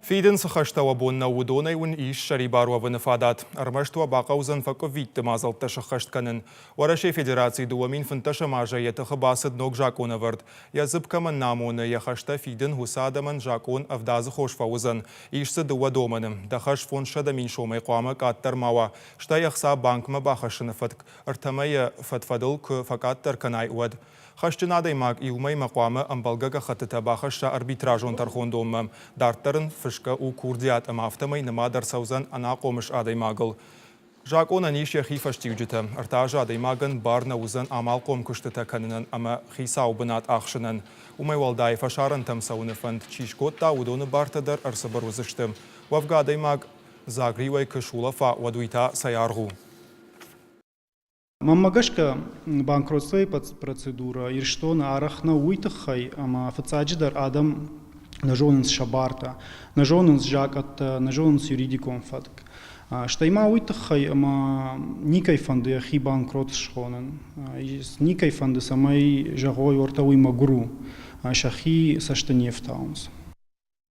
Фидын цы хӕстӕ уӕ бон нӕу, уыдонӕй уын ис сӕрибар уӕвыны фадат. Ӕрмӕст уӕ бахъӕудзӕн фӕкъуыввитты мадзӕлттӕ сыххӕст кӕнын. Уӕрӕсейы Федерацийы 2015 азӕй йӕ тыхы бацыд ног закъонӕвӕрд. Йӕ дзыпп кӕмӕн нӕ амоны йӕ хӕстӕ фидын, уыцы адӕмӕн закъон ӕвдадзы хос фӕуыдзӕн. Ис дзы дыууӕ домӕны. Дӕ хӕс 500 000 сомӕй хъуамӕ къаддӕр ма уа. Стӕй ӕхца банкмӕ бахӕссыны фӕтк ӕртӕ мӕйы фӕд-фӕдыл куы фӕкъаддӕр кӕнай, уӕд. Хӕсджын адӕймаг иу мӕймӕ хъуамӕ ӕмбӕлгӕ гӕххӕттытӕ бахӕсса арбитражон тӕрхондонмӕ. Дарддӕр ын фысгӕ у курдиат ӕмӕ афтӕмӕй нымад ӕрцӕудзӕн ӕнахъомыс адӕймагыл. Закъонӕн ис йӕхи фӕстиуджытӕ. Ӕртӕ азы адӕймагӕн бар нӕ уыдзӕн амалхъом куыстытӕ кӕнынӕн ӕмӕ хицауы бынат ахсынӕн. Уымӕй уӕлдай, фӕсарӕнтӕм цӕуыны фӕнд чи скодта, уыдоны бартӕ дӕр ӕрцыбыр уыдзысты. Уӕвгӕ адӕймаг дзагриуӕй куы сулӕфа, уӕд уый та цӕй аргъ у? Мӕнмӕ гӕсгӕ, банкротствойы процедурӕ Ирыстоны арӕх нӕу уый тыххӕй, ӕмӕ фыццаджыдӕр адӕм нӕ зонынц сӕ бартӕ, нӕ зонынц закъӕттӕ, нӕ зонынц юридикон фӕтк. Стӕй ма уый тыххӕй, ӕмӕ никӕй фӕнды йӕхи банкрот схонын, никӕй фӕнды, цӕмӕй зӕгъой, уӕртӕ уый мӕгуыр у, сӕхи цӕсты не фтауынц.